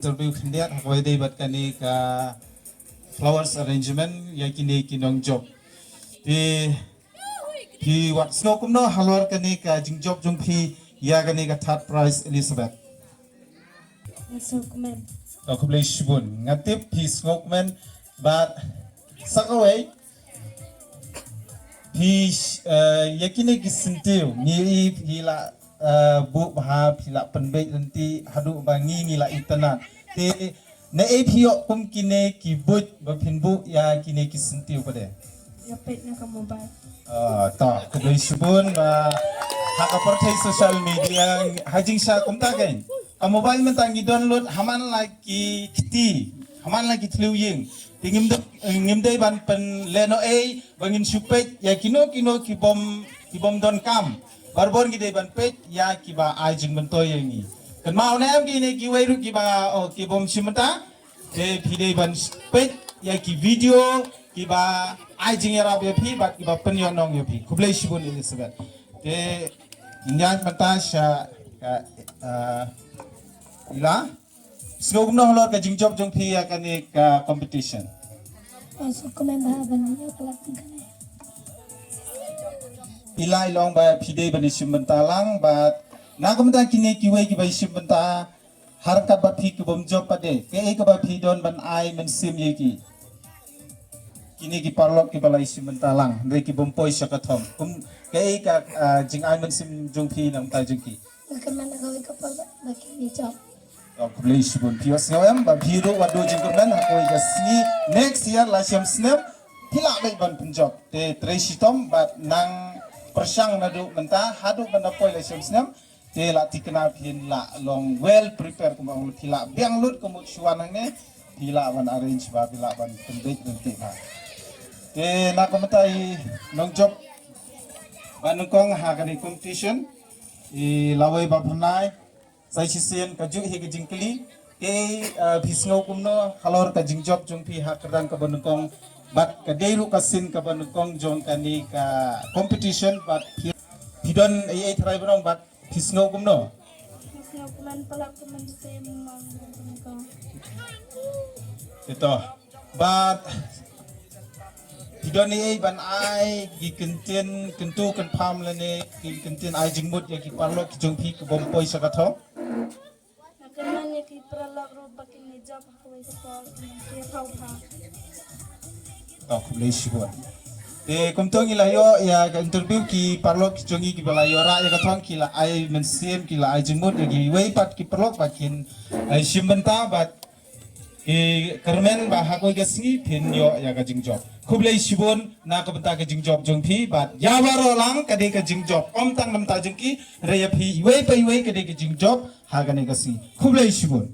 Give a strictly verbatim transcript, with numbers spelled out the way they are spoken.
Interview khyndiat ha kawei dei bad kane ka flowers arrangement ïa kine ki nongjop. Te phi wat sngew kumno halor kane ka jingjop jong phi ïa kane ka third prize, Elizabeth? Nga sngew kmen. To, khublei shibun. Nga tip phi sngew kmen bad sa kawei phi, eh, ïa kine ki syntiew ngi i phi la, eh, buh bha, phi la pynbeit lynti haduh ba ngi ngi la itynnad. Te naei phi ïoh kum kine ki buit ba phin buh ïa kine ki syntiew pat de? Ïa peit na ka mobile. Ah, to, khublei shibun ba ha ka pyrthei social media ha jingshah kumta kein. Ka mobile mynta ngi download ha man la ki kti, ha man la ki thliew ïing. Te ngim dei, ngim dei ban pynlehnohei ba ngin shu peit ïa kino kino ki bym, ki bym donkam. Barabor ngi dei ban peit ïa kiba ai jingmyntoi ïa ngi. Kynmaw ne em kine kiwei ruh kiba, oh, ki bym shim bynta. Te phi dei ban peit ïa ki video kiba ai jingïarap ïa phi bad kiba pynïohnong ïa phi. Khublei shibun Elizabeth. Te ngin ïaid mynta sha ka, ah, Ila. Sngew kumno halor ka jingjop jong phi ïa kane ka competition? Nga sngew kmen bha ban ïoh ka lad kane. Ila, i long ba phi dei ban ïashim bynta lang bad na ka bynta kine kiwei kiba ïashim bynta, ha ryngkat bad phi ki bym jop pat de, kaei kaba phi don ban ai mynsiem ïa ki? Kine ki paralok kiba la ïashim bynta lang, hynrei ki bym poi sha ka thong. Kum kaei ka, ah, jingai mynsiem jong phi na ka bynta jong ki? Nga kyrmen ha kawei ka por ba kin ïa jop. To, khublei shibun. Phi ïohsngew em ba phi ruh wat duh jingkyrmen ha kawei ka sngi, next year la shem snem phi lah beit ban pynjop. Te trei shitom bad nang pyrshang naduh mynta haduh ban da poi la shem snem. Te la thikna phin lah long well prepare kumba ong, phi lah biang lut ka mut shuwa nangne, phi lah ban arrange ba phi lah ban pynbeit lynti bha. Te na ka bynta i nongjop ba nyngkong ha kane competition, i lawei ba pynai, sa shisien kajuh hi ka jingkylli, te, eh, phi sngew kumno halor ka jingjop jong phi ha kyrdan kaba nyngkong bad ka dei ruh ka sien kaba nyngkong jong kane ka competition bad phi, phi don ei ei tharai ba ong bad phi sngew kumno? Phi sngew kumno, palat kumno sien mang kumno. Ito. Bad phi don ei ei ban ai ki kyntien kyntu kynpham lane ki kyntien ai jingmut ïa ki paralok ki jong phi ki bym poi sha ka thong? Nga kyrmen ïa ki paralok ruh ba kin ïa jop ha kawei ka por, kin ïa pau bha. To, khublei shibun. Te kumto ngi la ïoh ïa ka interview ki paralok ki jong ngi kiba la ïoh rah ïa ka thong, ki la ai mynsiem, ki la ai jingmut ïa kiwei pat ki paralok ba kin, eh, shim bynta bad ki kyrmen ba ha kawei ka sngi phin ïoh ïa ka jingjop. Khublei shibun na ka bynta ka jingjop jong phi bad ïa baroh lang ka dei ka jingjop. Ym tang na bynta jong ki, hynrei ïa phi iwei pa iwei ka dei ka jingjop ha kane ka sngi. Khublei shibun.